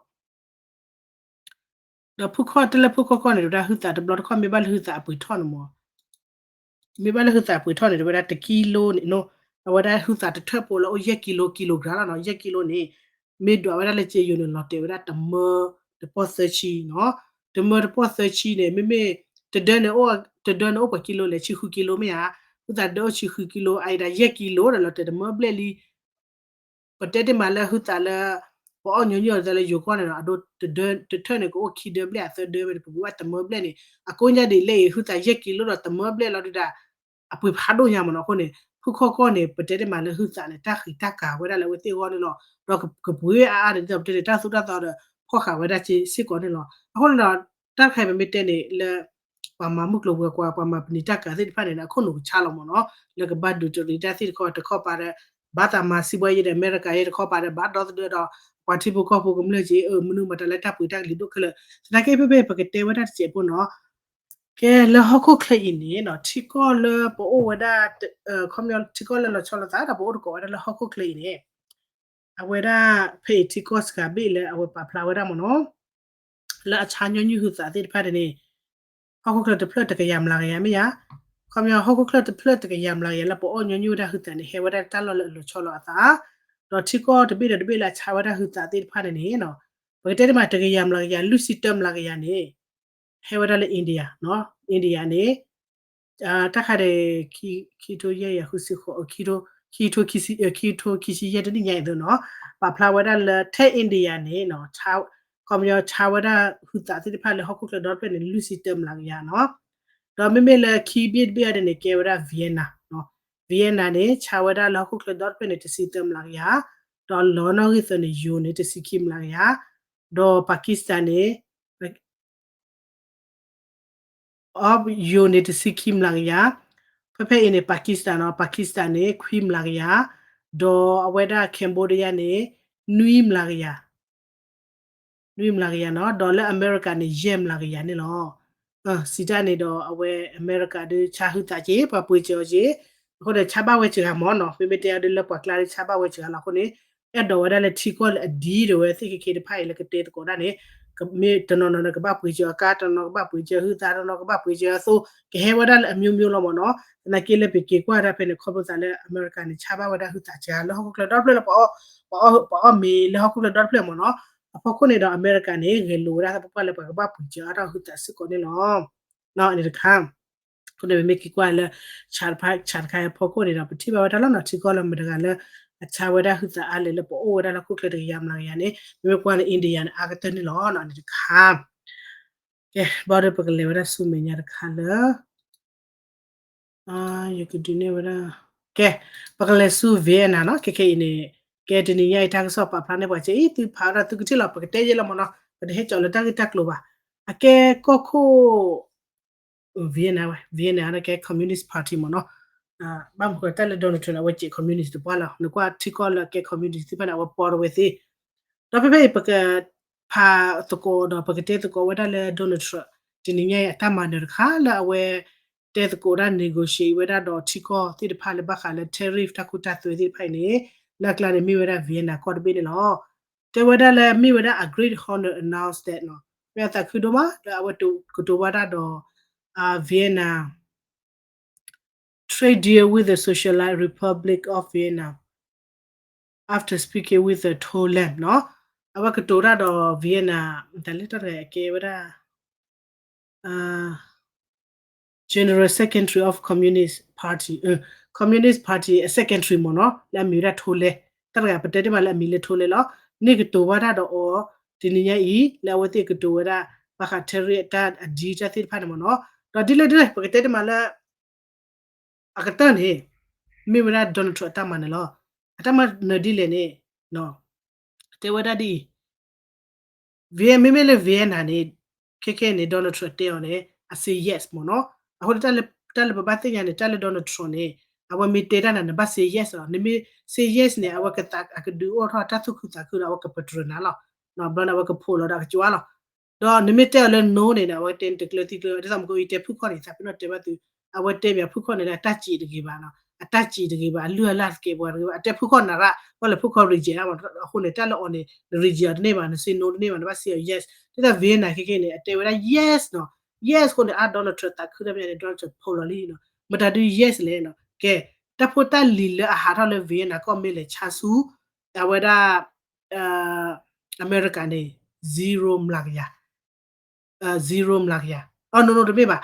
ဒီးဖုခီၣ်တလၢဖုခီၣ်ခီၣ်န့ၣ် တဝဲဒၣ်ဟုသးတဘျီတခီၣ် မ့ၢ်ဘၣ်လၢဟုသးအပှ့ၤထီၣ်န့ၣ်မ့ၢ်, မ့ၢ်ဘၣ်လၢဟုသးအပှ့ၤထီၣ်န့ၣ် တဝဲဒၣ်တကံလိန့ၣ်, အဝဲဒၣ်ဟုသးတထၢၣ်ဖိလၢအိၣ်ယဲၢ်ကံလိ ကံလိကရၢလီၤနီၤ ယဲၢ်ကံလိန့ၣ် မ့ၢ်ဒွးဝဲဒၣ်လၢကၠ့ယိၤန့ၣ် လီၤတဲာ်ဝဲဒၣ်တမၢတပီၢ်သၢဆံနီၤ. တမၢတပီၢ်သၢဆံန့ၣ် မ့မ့ၢ် တဒၢန့ၣ်အိၣ် တဒၢန့ၣ်အိၣ်ပှဲၤကံလိလဲၣ် ဆံဃုကံလိမ့ၢ်ဧါ, ဟုသးတဒၢအိၣ်ဆံဃုကံလိ အအံၤဒၣ်ယဲၢ်ကံလိဒီးလီၤတဲာ်တမၢဘျဲၣ်လံ ပတဲတ့ၢ်မးလၢဟုသးလၢ ပအီၣ်ညီနုၢ်အီၤလၢယိၤကီၢ်န့ၣ်ဒီး အဒိတထၢၣ်န့ၣ် ကအိၣ်ခံဒၢဘျဲၣ်အသၢဒၢဝဲန့ၣ် ပကဝဲတမၢဘျဲၣ်န့ၣ် အကိးညါဒ်လဲၣ်အံၤ ဟုသးယဲၢ်ကံလိဒီးတမၢဘျဲၣ်လီၤဒုးဒၣ် အပှ့ၤဖးဒိၣ်ညါမ့ၢ်နီၤ. အဃိန့ၣ် ဖုခီၣ်ခီၣ်န့ၣ် ပတဲတ့ၢ်မးလၢဟုသးန့ၣ် တၢ်ဃံးတၢ်ကၤဝဲဒၣ်လၢအဝဲသ့ၣ်အဂီၢ်န့ၣ်လီၤ. ဒီးကပှ့ၤအါအါန့ၣ် ဒ်သိးပတဲန့ၣ် တၢ်သိၣ်တၢ်သီဒီး ဖီၣ်ဃာ်ဝဲဒၣ်စ့ၢ်ကီးန့ၣ်လီၤ. အဃိန့ၣ်ဒီး တၢ်တခါအံၤပမ့ၢ်တဲန့ၣ်လၢ ပှၤမၤမုၢ်ကျိၤဝဲၤကွာ် ပှၤမၤပနံာ်တၢ်ကၤသ့ၣ်တဖၣ်န့ၣ် အခိၣ်နူာ်ကဆါလီၤမ့ၢ်နီၤ လၢကဘၣ်ဒုးတရံးတၢ်သ့ၣ်တခီ တခီပၤဒီး ဘၣ်သးမၤစံးဘှီယဲဒီးအမဲရကၤယဲ တခီပၤဒီး ဘၣ်ဒီသဒၢဒီး ပှၤထံဖိကီၢ်ဖိကမျၢၢ်က့ အၢ မနုၤမတၤလၢတၢ်ပှ့ၤတၢ်ကလံၤဒိၣ်ခဲလၢာ် သနာ်က့ဖဲဖဲပကတဲဝဲဒၣ်တစဲးဖိနီၤ ကဲလၢဟီၣ်ခိၣ်ချၢအံၤန့ၣ်နီၤ ထံကီၢ်လၢပအိၣ်ဝဲဒၣ် ခီပညီထံကီၢ်လၢလီၤဆီလိာ်သးဒီးပအိၣ်တကိးဝဲဒၣ်လၢဟီၣ်ခိၣ်ချၢအံၤန့ၣ် အဝဲဒၣ်ဖဲအံၤထံကီၢ်စှၤဘ့ၣ်လၢအဝဲပာ်ဖျါဝဲဒၣ်မ့ၢ်နီၤ လၢအဆါညီနုၢ်ဟုသးသ့ၣ်တဖၣ်န့ၣ် ဟီၣ်ခိၣ်ချၢတဖျၢၣ်တကယၤမျးကယၤမ့ၢ်ဧါ, ခီပညီဟီၣ်ခိၣ်ချၢတဖျၢၣ်တကယၤမျးကယၤလၢပအီၣ်ညီနုၢ်ဝဲဒၣ်ဟုသးန့ၣ် ဟဲဝဲဒၣ်တၢ်လီၢ်လၢအလီၤဆီလိာ်အသး, ဒီးထံကီၢ်တဘ့ၣ်ဒီးတဘ့ၣ်လၢအဆါဝဲဒၣ်ဟုသးသ့ၣ်တဖၣ်န့ၣ်န့ၣ် ပကတဲတ့ၢ်မးတကယၤမျးကယၤ လွံၢ်ဆံတၢမျးကယၤန့ၣ် ဟဲဝဲဒၣ်လၢ India, India န့ၣ် တၢ်ခါဒီး ခံကထိယဲၢ်ယၤဃုဆံဃိး ခံကထိခံဆံယဲၢ်တနံၣ်ညါအံၤသ့နီၤ, ပာ်ဖျါဝဲဒၣ်လၢထဲ India န့ၣ် ခီပညီဆါဝဲဒၣ်ဟုသးသ့ၣ်တဖၣ်လၢဟီၣ်ခိၣ်ချၢဒီတဖျၢၣ်န့ၣ် လွံၢ်ဆံတၢမျးကယၤနီၤ, ဒီးမ့မ့ၢ်လၢခံဘ့ၣ်တဘ့ၣ်အံၤန့ၣ် ကဲဝဲဒၣ် Vietnam, Vietnam န့ၣ် ဆါဝဲဒၣ်လၢဟီၣ်ခိၣ်ချၢဒီတဖျၢၣ်န့ၣ် တဆံသၢမျးကယၤ, ဒီးလီၤနီၣ်ဂံၢ်သၢန့ၣ် ယိၤန့ၣ် တဆံခံမျးကယၤ, ဒီး Pakistan န့ၣ် အီ ယိၤန့ၣ် တဆံခံမျးကယၤ, ဖဲဖဲအံၤန့ၣ် Pakistan နီၤ, Pakistan န့ၣ် ခွံမျးကယၤ, ဒီးအဝဲဒၣ် Cambodia န့ၣ် နွံမျးကယၤ, နွံမျးကယၤနီၤ, ဒီးလၢအမဲရကၤန့ၣ် ယဲၢ်မျးကယၤန့ၣ်လီၤ. စံးတၢ်န့ၣ်ဒီး အဝဲအမဲရကၤဒုးဆါဟုသးက့ၤ ပှၤပှ့ၤစၢၤအီၤက့ၤ, အဃိဒီးဆါဘၣ်ဝဲစှၤဂၤမ့ၢ်နီၤ, မ့မ့ၢ်တဲအီၤဒုးလၢပှၤကျါဒုးဆါဘၣ်ဝဲစှၤဂၤလီၤ. အဃိန့ၣ် အဲၣ်ဒိးဝဲဒၣ်လၢထံကီၢ်လၢအဒံးဒီးဝဲသ့ၣ်ခဲခဲတဖၣ်အံၤလၢကတဲသကိးဒၣ်န့ၣ် မ့ၢ်တနီၤနီၤန့ၣ် ကဘၣ်ပှ့ၤစၢၤအကါ, တနီၤကဘၣ်ပှ့ၤစၢၤဟုသး, တနီၤကဘၣ်ပှ့ၤစၢၤအသိ, ကဟဲဝဲဒၣ်လၢအမျိုးမျိုးလီၤမ့ၢ်နီၤ. သနာ်က့လၢပက့ၤကွၢ်ဒၣ်ဖဲန့ၣ် ခီဖျိသးလၢအမဲရကၤန့ၣ် ဆါဘၣ်ဝဲဒၣ်ဟုသးစှၤလၢဟီၣ်ခိၣ်ချၢဒီတဖျၢၣ်လၢ ပအီၣ်မ့ၤလၢဟီၣ်ခိၣ်ချၢဒီတဖျၢၣ်မ့ၢ်နီၤ. အဖီခိၣ်န့ၣ်ဒီး အမဲရကၤန့ၣ် ဂဲၤလိာ်ဝဲဒၣ်သးပှၢ်ပှၢ်လၢပှၤကဘၣ်ပှ့ၤစၢၤအါထီၣ်ဟုသးစ့ၢ်ကီးန့ၣ်လီၤ. အန့ၣ်တခါ အဃိန့ၣ် ပမ့ၢ်က့ၤကွၢ်လၢ chart တခါအဖီခိၣ်န့ၣ်ဒီး ပထံၣ်ဘၣ်ဝဲဒၣ်လီၤနီၤ ထံကီၢ်လၢမတၤတဂၤလၢ အဆါဝဲဒၣ်ဟုသးအါလဲၣ်လၢပအိၣ်ဝဲဒၣ်လၢဟီၣ်ခိၣ်ချၢတကယၤမျးကယၤန့ၣ် မ့မ့ၢ်ကွၢ်လၢ India န့ၣ် အါကတၢၢ်န့ၣ်လီၤ. အန့ၣ်တခါ ကဲ ဘၣ်ဒီးပကလဲၤဝဲဒၣ်ဆူမဲာ်ညါတခါလၢ ယကဒုးနဲၣ်ဝဲဒၣ် ကဲ ပကလဲၤဆူ Vietnam နီၤ. ခဲခဲအံၤန့ၣ် ကဲတနံၤညါအံၤတၢ်ကစီၣ်ပာ်ဖျါန့ၢ်ပှၤစ့ၢ်အံၤ သုဖးဒီးသုကထံၣ်လီၤ ပကတဲယဲလီၤမ့ၢ်နီၤ ပတဟဲကၠီလၢတၢ်ဂ့ၢ်တၢ်ကျိၤဘၣ်. အကဲကီၢ်ခိၣ် Vietnam, Vietnam န့ၣ်ကဲ Communist Party မ့ၢ်နီၤ. ဘၣ်မနုၤဃိတၢ်လၢ Donald Trump န့ၣ် အဝဲစဲး communist တပှၢ်လီၤ. နကွၢ်ထံကီၢ်လၢအကဲ communist သ့ၣ်တဖၣ်န့ၣ် အဝဲပိာ်ထီၣ်ဝဲသ့ ဒီးဖဲဖဲအံၤ ပကဖးသကိးဒီး ပကတဲသကိးဝဲဒၣ်လၢ Donald Trump တနံၤညါအံၤ အတၢ်မၤနၢၤတခါလၢအဝဲ တဲသကိးဒၣ် negotiate ဝဲဒၣ်ဒီးထံကီၢ်သ့ၣ်တဖၣ်လၢဘၣ်ဃးလၢ tariff တၢ်ခိတၢ်သွဲသ့ၣ်တဖၣ်အံၤန့ၣ် လၢအကျါန့ၣ်မ့ၢ်ဝဲဒၣ် Vietnam ကီၢ်တဘ့ၣ်န့ၣ်လီၤ. တဲဝဲဒၣ်လၢမ့ၢ်ဝဲဒၣ် a great honor announced that နီၤ. မ့ၢ်အသးခုဒိၣ်မးလၢအဝဲကတိၤဘၣ်တၢ်ဒီး Vietnam trade deal with the Socialist Republic of Vietnam after speaking with the Tho Lam နီၤ. အဝဲကတိၤတၢ်ဒီး Vietnam တၢ်လၢတၢ်တဂၤအကဲဝဲဒၣ် General Secretary of Communist Party, Communist Party အ secretary မ့ၢ်နီၤ လၢအမံၤဝဲဒၣ်ထိလဲ, တၢ်တဂၤပတဲတ့ၢ်မးလၢအမံၤလၢထိလဲလီၤ. န့ၢ်ကတိၤဘၣ်တၢ်ဒီးအီၤ တနံၤညါအံၤ လၢအဝဲသ့ၣ်ကတိၤဝဲဒၣ် ဘၣ်ဃး tariff အတၢ်အ deal တၢ်သ့ၣ်တဖၣ်န့ၣ်မ့ၢ်နီၤ. ဒီးဒ်လဲၣ်ဒ်လဲၣ် ပကတဲတ့ၢ်မးလၢ အကတၢၢ်န့ၣ် မ့ၢ်ဝဲဒၣ် Donald Trump အတၢ်မၤနၢၤလီၤ. အတၢ်မၤနၢၤဒ်လဲၣ်န့ၣ် တဲဝဲဒၣ်ဒ်အံၤ, မ့မ့ၢ်လၢ Vienna န့ၣ် ခဲခဲန့ၣ် Donald Trump တဲအီၤန့ၣ် အ say yes မ့ၢ်နီၤ. အဃိန့ၣ် တၢ်လၢပဘၣ်သ့ၣ်ညါန့ၣ် တၢ်လၢ Donald Trump န့ၣ် အဝဲမ့ၢ်တဲတၢ်နၤ နဘၣ် say yes လီၤ. နမ့ၢ် say yes န့ၣ် အဝဲကသး အကဒုးအိၣ်ထီၣ်တၢ်သူၣ်ခုသးခုဒီး အဝဲကပတြၢၤနၤလီၤ. ဘျီန့ၣ် အဝဲကဖိးလီၤဒီးအကကွၢ်လီၤ. ဒီးနမ့ၢ်တဲအီၤလၢ no န့ၣ် အဝဲတဲန့ၣ် တကျၢၤသံကျၢၤ ဒ်သိးမ့ၢ်ကအိၣ်ယတဲဖုၣ်ခီၣ်န့ၣ် သးပ့ၤနီၣ်တဲဘၣ်သု, အဝဲတဲဘၣ်ဖုၣ်ခီၣ်န့ၣ်လၢအတၢ်စံးတဂ့ၤဘၣ်နီၤ, အတၢ်စံးတဂ့ၤဘၣ်, အလုၢ်အလၢ်သကဲးပဝးတဂ့ၤဘၣ်, အတဲဖုၣ်ခီၣ်နၤရၣ် ကွၢ်လၢဖုၣ်ခီၣ် reject အဃိန့ၣ် တၢ်လၢအီၤန့ၣ် န reject အီၤတန့ၢ်ဘၣ်, န say no တန့ၢ်ဘၣ်, နဘၣ် say yes. ဒ်သိး Vienna ခဲခဲန့ၣ် အတဲဝဲဒၣ် yes နီၤ, yes အဃိန့ၣ် အါ Donald Trump သးခုတၢ်မ့ၢ်န့ၣ် Donald Trump ဖိးလီၤလံနီၤ, မတၤဒုး yes လဲၣ်နီၤ, ကဲ, တၢ်ဖိတၢ်လံၤလၢအဟးထီၣ်လၢ Vienna ကီၢ်မ့ၢ်လဲၤဆါဆူ အဝဲဒၣ် အမဲရကၤန့ၣ် zero မျးကယၤ zero မျးကယၤ, အ no no တမ့ၢ်ဘၣ်,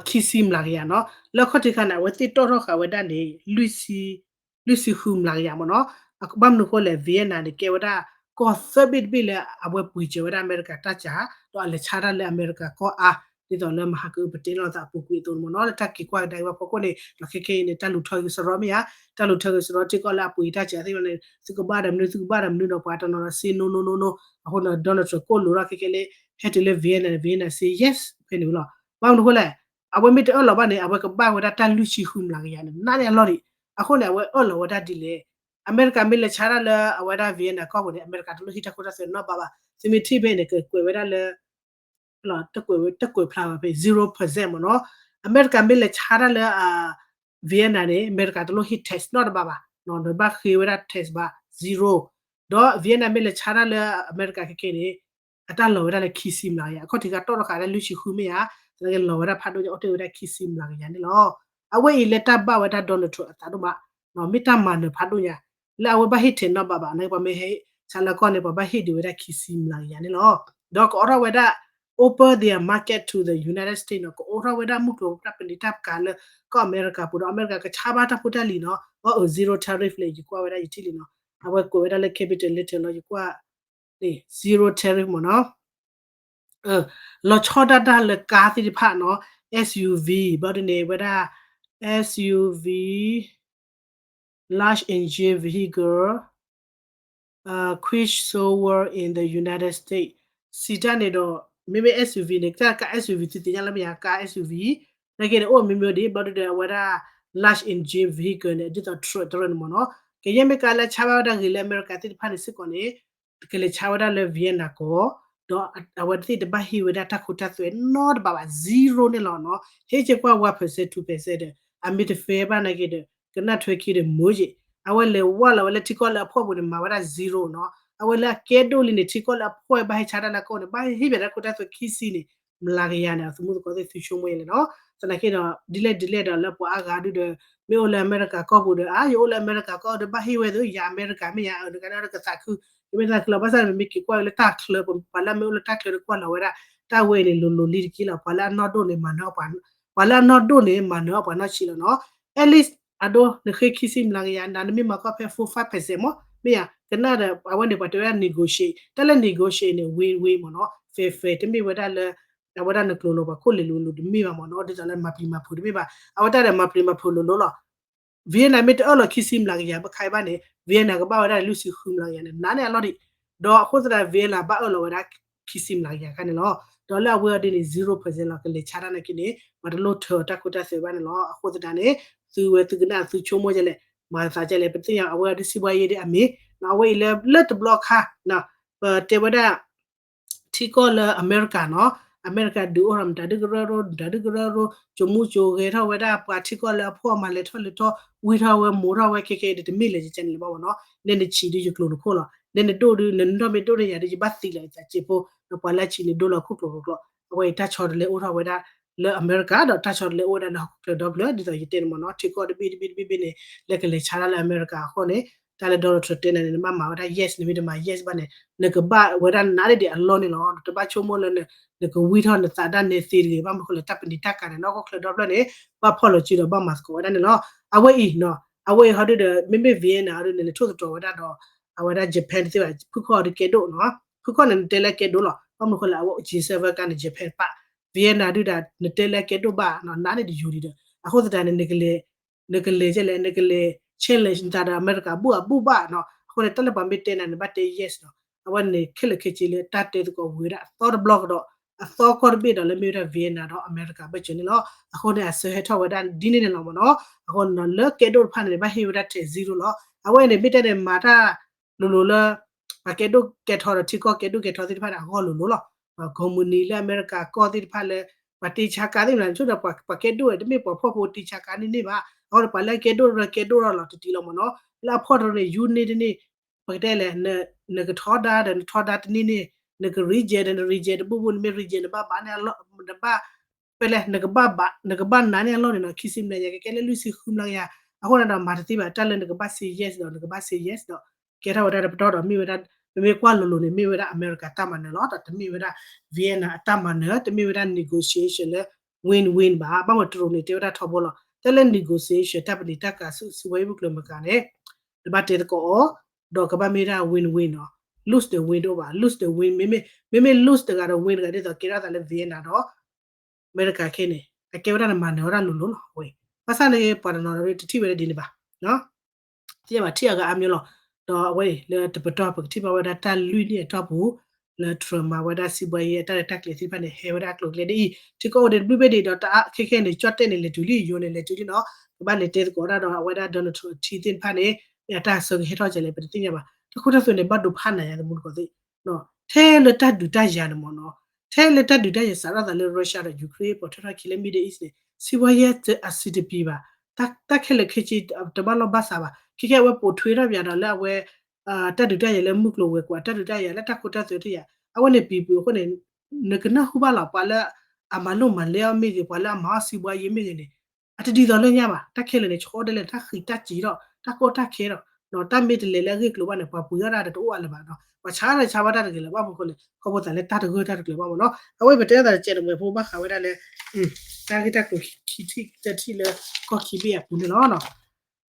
ခံဆံမျးကယၤနီၤ, လၢခီၣ်ထံးခါန့ၣ် အဝဲသ့ၣ်တီၣ်ထီၣ်ဃာ်ဝဲဒၣ်န့ၣ် လွံၢ်ဆံဃုမျးကယၤမ့ၢ်နီၤ, ဘၣ်မနုၤအဃိလဲၣ် Vienna န့ၣ် ကဲဝဲဒၣ် ကီၢ်သၢဘ့ၣ်တဘ့ၣ်လၢအဝဲပှ့ၤစၢၤဝဲဒၣ်အမဲရကၤတၢ်စၢ်, ဒီးအလဲၤဆါတၢ်လၢအမဲရကၤကီၢ်အါ, ဒ်သိးလၢမဟါကအုပတဲလီၤသးအပူၤကွံာ်အသိးန့ၣ်မ့ၢ်နီၤ, လၢတၢ်က့ၤကွၢ်ကဒါက့ၤဘၣ်ဖီခိၣ်န့ၣ် ဒီးခဲခဲအံၤန့ၣ် တၢ်လူၤထၢက့ၤစရီမ့ၢ်ဧါ, တၢ်လူၤထၢက့ၤစရီထံကီၢ်လၢအပှ့ၤတၢ်စၢ်သ့ၣ်တဖၣ်န့ၣ် သုကဘၣ်ဒီးမနုၤ သုကဘၣ်ဒီးမနုၤဒီး ပှၤတနီၤနီၤ say no no no no, အဃိန့ၣ် Donald Trump ကိၣ်လိာ်ထီၣ်ခဲခဲလၢ ဟဲတုၤလၢ Vienna န့ၣ် Vienna say yes ဖဲန့ၣ်ဝံၤလီၤ, ဘၣ်မနုၤအဃိလဲၣ်, အဝဲမ့ၢ်တအၢၣ်လီၤဘၣ်န့ၣ် အဝဲကဘၣ်ဝဲဒၣ်တၢ်လွံၢ်ဆံဃုမျးကယၤန့ၣ် နးန့ၢ်အလီၢ်ဒံး, အဃိန့ၣ် အဝဲအၢၣ်လီၤဝဲဒၣ်ဒ်လဲၣ်, အမဲရကၤမ့ၢ်လဲၤဆါတၢ်လၢအဝဲဒၣ် Vienna ကီၢ်ပူၤန့ၣ် အမဲရကၤတလိၣ်ဟ့ၣ်တၢ်ခိတၢ်သွဲနီတဘျီဘၣ်, သုမ့ၢ်ထံၣ်ဖဲန့ၣ် ကကွဲးဝဲဒၣ်လၢ တကွဲးဖျါဝဲဖဲ zero percent မ့ၢ်နီၤ, အမဲရကၤမ့ၢ်လဲၤဆါတၢ်လၢ Vienna န့ၣ် အမဲရကၤတလိၣ်ဟ့ၣ် tax နီတဘျီဘၣ်, နဘၣ်ဃ့ဝဲဒၣ် tax ဘၣ် zero, ဒီး Vienna မ့ၢ်လဲၤဆါတၢ်လၢအမဲရကၤခဲခဲန့ၣ် အတၢ်လီၤဝဲဒၣ်လၢခံဆံမျးကယၤ, အခီၣ်ထံးခါတီၣ်ထီၣ်ဃာ်ဒၣ်လွံၢ်ဆံဃုမ့ၢ်ဧါ, သနာ်က့လီၤဝဲဒၣ်ဖးဒိၣ်ညါ အိၣ်တ့ၢ်ဝဲဒၣ်ခံဆံမျးကယၤန့ၣ်လီၤ, အဝဲအံၤလၢတၢ်ဘၣ်ဝဲဒၣ် Donald Trump အသးဒိၣ်မး, မ့ၢ်တၢ်မၤနၢၤဖးဒိၣ်ညါ, လၢအဝဲဘၣ်ဟ့ၣ်ထဲးနီတဘျီဘၣ်, နပှၤမ့ၢ်ဟဲဆါလၢကီၢ်န့ၣ် ပှၤဘၣ်ဟ့ၣ်ဒံးဝဲဒၣ်ခံဆံမျးကယၤန့ၣ်လီၤ, ဒီးကအိးထီၣ်ဝဲဒၣ် open their market to the United States နီၤ, ကအိးထီၣ်ဝဲဒၣ်မုၢ်ကျိၤတၢ်ပနံာ်တၢ်ဖကၤလၢ ကီၢ်အမဲရကၤပူၤဒီး အမဲရကၤကဆါဘၣ်တၢ်ဖိတၢ်လံၤနီၤ, အအၢ zero tariff လဲၣ် ယကွၢ်ဝဲဒၣ်ယထံၣ်လံနီၤ, အဝဲကွဲးဝဲဒၣ်လၢ Capitol လၢထဲးလီၤ ယကွၢ် zero tariff မ့ၢ်နီၤ လီၤဆီဒၣ်တၢ်လၢကါသ့ၣ်တဖၣ်နီၤ, S U V ဘျီဒ်န့ၣ်ဝဲဒၣ် S U V, large engine vehicle, quick shovel in the United States, စံးတၢ်န့ၣ်ဒီး မ့မ့ၢ် S U V န့ၣ် တၢ်ကါ S U V သုသ့ၣ်ညါလၢမ့ၢ်ဧါ, ကါ S U V နာ်က့န့ၣ် အိၣ်မ့ၢ်မ့ၢ်ဒ် ဘျီဒ်ဒီးအဝဲဒၣ် large engine vehicle န့ၣ် ဒ်သိး truck တရၢန့ၣ်မ့ၢ်နီၤ, ကယဲၢ်မ့ၢ်ကါလၢဆါဘၣ်ဝဲဒၣ်ဂ့ၤလၢအမဲရကၤသ့ၣ်တဖၣ်န့ၣ်စ့ၢ်ကီးန့ၣ် ကလဲၤဆါဝဲဒၣ်လၢ Vienna ကီၢ်, ဒီးအဝဲသ့ၣ်တဘၣ်ဟ့ၣ်ဝဲဒၣ်တၢ်ခိတၢ်သွဲနီတဘျီဘၣ်, zero န့ၣ်လီၤနီၤ, ဟ့ၣ်က့ၤကွၢ် one percent two percent ဒီး အမ့ၢ်တ fair ဘၣ်နာ်က့ဒီး ကနၣ်ထွဲခံဒီးမ့ၢ်က့ၤ, အဝဲလဲၤဝဲလီၤဝဲလၢထံကီၢ်လၢအဖှီၣ်ပူၤန့ၣ် မၤဝဲဒၣ် zero နီၤ, အဝဲလၢအကဲဒိၣ်လံန့ၣ် ထံကီၢ်လၢအဖှီၣ်ဘၣ်ဟ့ၣ်ဆါတၢ်လၢအကီၢ်န့ၣ် ဘၣ်ဟ့ၣ်ပှၤတၢ်ခိတၢ်သွဲခံဆံန့ၣ် မျးကယၤန့ၣ် အသမူသကိးသ့ၣ်သုဆိကမိၣ်ယဲလဲၣ်နီၤ, သနာ်က့ဒီး ဒ်လဲၣ်ဒ်လဲၣ်ဒီးလၢပှၤအါဂၤဒုဒီး မ့ၢ်အိၣ်လၢအမဲရကၤကီၢ်ပူၤဒီး အါ ယအိၣ်လၢအမဲရကၤကီၢ်ဒီး ဘၣ်ဟ့ၣ်ဝဲသ့ၣ် ယၤအမဲရကၤမ့ၢ်ယၤ အၢ နကနၣ်ဒီးကသးခု, ယမ့ၢ်သးခုလီၤ ဘၣ်ဆၣ်န့ၣ် ပမ့ၢ်က့ၤကွၢ်လၢတၢ်ချၢ ပှၤလၢအမ့ၢ်အိၣ်လၢတၢ်ချၢဒီးကွၢ်လီၤဝဲဒၣ် တၢ်ဝဲအံၤန့ၣ်လိၤလိၤလံတက့ၢ်လီၤ, ပှၤလၢအနီၢ်ဒိၣ်န့ၣ် မၤနၢၤအီၣ်ပှၤ, ပှၤလၢအနီၢ်ဒိၣ်န့ၣ် မၤနၢၤအီၣ်ပှၤနီၢ်ဆံးလီၤနီၤ, at least အဒိ နဃ့ခံဆံမျးကယၤ နမ့ၢ်မၤကီၢ်ဖဲ four five percent မ့ၢ် မ့ၢ်ယၤ ကနၣ်ဒီး အဝဲန့ၣ်ပှၤတဲဝဲဒၣ် negotiate တၢ်လၢ negotiate န့ၣ် win win မ့ၢ်နီၤ, fair fair တမ့ၢ်ဝဲဒၣ်လၢ အဝဲဒၣ်နကျိၤလိၤပှၤခိၣ်လ့ၤလိၤလိၤတမ့ၢ်ဘၣ်မ့ၢ်နီၤ, ဒ်သိးလၢမၤပျံၤမၤဖုးတမ့ၢ်ဘၣ်, အဝဲတၢ်ဒီးမၤပျံၤမၤဖုးလိၤလိၤလီၤ. Vienna မ့ၢ်တအၢၣ်လီၤခံဆံမျးကယၤဘၣ်ခါအံၤဘၣ်န့ၣ် Vienna ကဘၣ်ဝဲဒၣ်လွံၢ်ဆံဃုမျးကယၤန့ၣ် နးန့ၢ်အလီၢ်ဒံး, ဒီးအဃိသတး Vienna ဘၣ်အၢၣ်လီၤဝဲဒၣ်ခံဆံမျးကယၤခါန့ၣ်လီၤ. ဒီးလၢအဝဲအီၤဒ်န့ၣ် zero percent လီၤ, ကလဲၤဆါတၢ်နာ်က့န့ၣ် ပှၤတလိၣ်ထၢတၢ်ခိတၢ်သွဲဘၣ်န့ၣ်လီၤ. အဃိသတးန့ၣ် သုဝဲသုကနၣ်သုဆိကမိၣ်ကလဲၣ်, မၤသးကလဲၣ်, ပသ့ၣ်ညါအဝဲအီၤဒ်စံးဘှါယ့ဒ်အမ့ၢ်, အဝဲအံၤလၢလၢတဘျီခါ ပတဲဝဲဒၣ် ထံကီၢ်လၢအမဲရကၤနီၤ, အမဲရကၤဒုးအိၣ်ထီၣ်မတၤဒုကရၢရိ, မတၤဒုကရၢရိ, ကၠိမူကၠိဂဲၤထီၣ်ဝဲဒၣ် ပှၤထံကီၢ်လၢအဖှီၣ်မၤလဲၤထီၣ်လဲၤထီ, ဝံထီၣ်ဝဲမိၢ်ထီၣ်ဝဲခဲခဲအံၤဒီး တမ့ၢ်လၢယကဲန့ၣ်လၢၤဘၣ်မ့ၢ်နီၤ, နဲနဆံးဒုးယကျိၤနခိၣ်လီၤ, နဲနဒိၣ်ဒုး နနီၢ်မ့ၢ်ဒိၣ်န့ၢ်ယၤဒုး ယဘၣ်သံလီၤယသးစ့ဖိ, ဒီးပှၤလၢအဆံးန့ၣ်ဒိၣ်လီၤခိၣ်ကျိၤကျိၤကျိၤ, အဝဲအံၤတၢ်ဆီတလဲအိၣ်ထီၣ်ဝဲဒၣ်လၢအမဲရကၤ ဒီးတၢ်ဆီတလဲအိၣ်ဝဲဒၣ်လၢဟီၣ်ခိၣ်ချၢဒီဖျၢၣ် ဒ်သိးယတဲန့ၣ်မ့ၢ်နီၤ, ထံကီၢ်တဘ့ၣ်တဘ့ၣ်တဘ့ၣ်ဘ့ၣ်န့ၣ် လၢကလဲၤဆါတၢ်လၢအမဲရကၤအဃိန့ၣ် တၢ်လၢ Donald Trump တဲနၤန့ၣ် နဘၣ်မၤဝဲဒၣ် yes, နမ့ၢ်တမၤ yes ဘၣ်န့ၣ် နကဘၣ်ဝဲဒၣ်နးန့ၢ်ဒံးအလီၢ်န့ၣ်လီၤ. တဘၣ်ဆိကမိၣ်လၢ နကဝံထီၣ်နသးဒၣ်နဲသ့တဂ့ၤ. ဘၣ်မနုၤဃိလဲၣ် တၢ်ပနံာ်တၢ်ကၤန့ၣ် နီၢ်ကီၢ်ချၢဒီဖျၢၣ်န့ၣ် ဘၣ်ဖီၣ်လီၤစုဒီးဘၣ်မၤသကိးဝဲဒၣ်န့ၣ်လီၤ. အဝဲအံၤနီၤ အဝဲအံၤဟီဒုဒီး မ့မ့ၢ် Vietnam ဟီဒုန့ၣ် လဲၤထိၣ်သတြီၤဝဲဒၣ်ဒီး အဝဲဒၣ် Japan တသ့ဘၣ်. ဖုခီၣ်အီၤဒုကဲဒိၣ်နီၤ ဖုခီၣ်န့ၣ် နတဲလၢကဲဒိၣ်လီၤ. ဘၣ်မနုၤဃိလဲၣ် အဝဲ G seven ကါန့ၣ် Japan ပာ် Vietnam ဒုဒီး နတဲလၢကဲဒိၣ်ဘၣ်နီၤ နးန့ၢ်ဒံးယူၤဒံးဒီး အဃိသတးန့ၣ် နကလဲၤ နကလဲၤကဲလဲၣ် နကလဲၤ challenge နသးဒီးအမဲရကၤဘူၣ်အဘူၣ်ဘၣ်နီၤ. အဃိန့ၣ် တၢ်လၢပှၤမ့ၢ်တဲနၤန့ၣ် ဘၣ်တဲ yes နီၤ. အဝဲန့ၣ်ခဲလၢာ်ခဲဆ့လၢတၢ်တဲသကိးဝံၤဝဲဒၣ်အသီတဘျီကဒီး အသီကီၢ်တဘ့ၣ်ဒီးလၢမ့ၢ်ဝဲဒၣ် Vietnam ဒီးအမဲရကၤဘၢၣ်စၢၤန့ၣ်လီၤ. အဃိန့ၣ် အစၢဟဲထီၣ်ဝဲဒၣ်ဒ်န့ၣ်န့ၣ်လီၤမ့ၢ်နီၤ. အဃိန့ၣ်ဒီး လၢကဲဒိၣ်တဖၣ်န့ၣ် ဘၣ်ဟ့ၣ်ဝဲဒၣ်ထဲး zero လီၤ. အဝဲန့ၣ် မ့ၢ်တဲန့ၣ် မၤတၢ်လိၤလိၤလၢ ပှၤကဲဒိၣ်ကဲထီဒီး ထံကီၢ်ကဲဒိၣ်ကဲထီသ့ၣ်တဖၣ်န့ၣ် အဂီၢ်လိၤလိၤလီၤ. ကိးမုၢ်နံၤလၢအမဲရကၤကီၢ်သ့ၣ်တဖၣ်လၢ ပှၤတ့ဆါကါသ့ၣ်မနုၤ ဆိဒီးပှၤကဲဒိၣ်ဝဲ တမ့ၢ်ပှၤဖှီၣ်ဖိတ့ဆါကါန့ၣ်န့ၣ်ဘၣ်. အဃိဒီးပှၤလၢကဲဒိၣ်ရၢကဲဒိၣ်ထီၣ်လီၤတတံၤလီၤမ့ၢ်နီၤ. လၢအဖှီၣ်တရၢန့ၣ် ယူၤန့ၢ်တန့ၢ် ပကတဲလဲၣ် နကထီဒါဒီးနထီဒါတန့ၢ်န့ၣ် နက reject ဒီးန reject တဘူၣ်ဘူၣ် နမ့ၢ် reject နဘၣ်ဘၣ်န့ၣ် နဘၣ် ဖဲလဲၣ် နကဘၣ်ဘၣ် နကဘၣ်နးန့ၢ်အလီၢ်န့ၣ်နီၤ ခံဆံမျးကယၤ ကကဲလၢလွံၢ်ဆံဃုမျးကယၤ. အဃိန့ၣ်ဒီး မၤတသ့ဘၣ် တၢ်လၢနကဘၣ် say yes ဒီးနကဘၣ် say yes ဒီး ကဲထီၣ်ဝဲဒၣ်တပတီၢ်ဒီး မ့ၢ်ဝဲဒၣ် ပမ့ၢ်ကွၢ်လိၤလိၤန့ၣ် မ့ၢ်ဝဲဒၣ်အမဲရကၤတၢ်မၤနၢၤလီၤ. တမ့ၢ်ဝဲဒၣ် Vietnam အတၢ်မၤနၢၤ တမ့ၢ်ဝဲဒၣ် negotiation လၢ win win ဘၣ်. ဘၣ်မနုၤတရူးန့ၣ် တဲဝဲဒၣ်ထီဘိလီၤ. တၢ်လၢ negotiation တၢ်ပနံာ်တၢ်ကၤဆူ စံးဘှီယံၤမုၢ်ကျိၤမကၤန့ၣ် တဘၣ်တဲသကိးအီၤ ဒီးကဘၣ်မ့ၢ်ဒၣ် win win နီၤ. lose ဒီး win တအိၣ်ဘၣ်. lose ဒီး win မ့မ့ၢ် meme lose တဂၤဒီး win တဂၤ ဒ်သိးကဲထီၣ်သးလၢ Vietnam ဒီး အမဲရကၤခဲန့ၣ် အကဲဝဲဒၣ်နမၤနၢၤဝဲဒၣ်လိၤလိၤလီၤ. အဝဲ ဘၣ်ဆၣ်န့ၣ် ပှၤတနီၤဒီးတထံၣ်ဝဲဒၣ်ဒ်န့ၣ်ဘၣ်. သ့ၣ်ညါဘၣ် ထံၣ်အဂၤအါမံၤလီၤ. ဒီးအဝဲအံၤ လၢတပတီၢ် ပကထံၣ်ဘၣ်ဝဲဒၣ်တၢ်လွံၢ်နံၣ်အတီၢ်ပူၤ လၢ Trump မၤဝဲဒၣ်စံးဘှီယံၤအတၢ်ရဲၣ်တၢ်ကျဲၤသ့ၣ်တဖၣ်န့ၣ် ဟဲဝဲဒၣ်ကျိၤကျဲဒ်အံၤ ထံကီၢ်အိၣ်ဒံးတဘျုးဘ့ၣ်ဒံးဒီး တၢ်အါခဲခဲန့ၣ် ကၠီၣ်တဲၣ်န့ၣ် လဲၤတုၤလံ ယိၤန့ၣ် လဲၤတုၤလံနီၤ. ကဘၣ်လဲၤတဲသကိးတၢ်ဒီး အဝဲဒၣ် Donald Trump အထံသ့ၣ်တဖၣ်န့ၣ် မ့ၢ်အတၢ်ဆၢကဟဲထီၣ်ကလဲၣ် ပတသ့ၣ်ညါဘၣ်. တၢ်ခိတၢ်သွဲန့ၣ် ဘၣ်ဒိဖးနၤယၤသမူတကိးသ့ၣ် ထဲလၢတၢ်ဒုးတၢ်ယၤန့ၣ်မ့ၢ်နီၤ, ထဲလၢတၢ်ဒုးတၢ်ယၤစးထီၣ်သးလၢ Russia ဒီး Ukraine ပိာ်ထွဲထီၣ်ခံလၢ Middle East န့ၣ် စံးဘှီယဲၢ်အစံးတပံၤဘၣ်, တၢ်ခဲလၢာ်ခဲဆ့တဘၣ်လီၢ်ဘၣ်စးဘၣ်. ခဲကဲအဝဲပိာ်ထွဲထီၣ်ပယၤဒီးလၢအဝဲ တၢ်ဒုးတၢ်ယၤလၢမုၢ်ကျိၤဝဲၤကွာ် တၢ်ဒုးတၢ်ယၤလၢတၢ်ခိတၢ်သွဲတယၤ အဝဲန့ၣ်ပံၤပူၤအဃိန့ၣ် နကနၢ်ဟူဘၣ်လီၤ ပှၤလၢအမၤလိမၤလဲအီၤမ့ၢ်ဂ့ၤ ပှၤလၢအမၤအီၣ်စံးဘှီယဲၢ်မ့ၢ်ဂ့ၤန့ၣ် အတဒ်သိးလၢညါဘၣ်. တၢ်ခဲလၢာ်န့ၣ် ဆှီဒဲလဲၣ် တၢ်ဃံးတၢ်စံးထီၣ် တၢ်ကီတၢ်ခဲထီၣ် တၢ်မ့ၢ်တလဲၤလၢအဂ့ၢ်ကျိၤဘၣ်န့ၣ် ပှၤပှ့ၤအီၣ်တၢ်ဒီးတအိၣ်အါလၢၤဘၣ်နီၤ. ပှၤဆါတၢ်ဆါဘၣ်တၢ်တဂ့ၤလၢၤဘၣ်မနုၤအဃိလဲၣ် ခီဖျိသးလၢတၢ်တဂၢၢ်တၢ်တကျၢၤဘၣ်မနုၤနီၤ. အဝဲပတဲသးတကဲးတမှဲၤဖိဘၣ်ဃးဝဲဒၣ်လၢ တၢ်ဂ့ၢ်တၢ်ကျိၤခံထံၣ်တထံၣ်လၢကီၢ်ခံဘ့ၣ်အပူၤန့ၣ်လီၤ.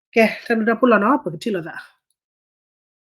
ကဲ တၢ်ဘျုးတၢ်ဖှိၣ်လီၤနီၤ ပကထံၣ်လိာ်သး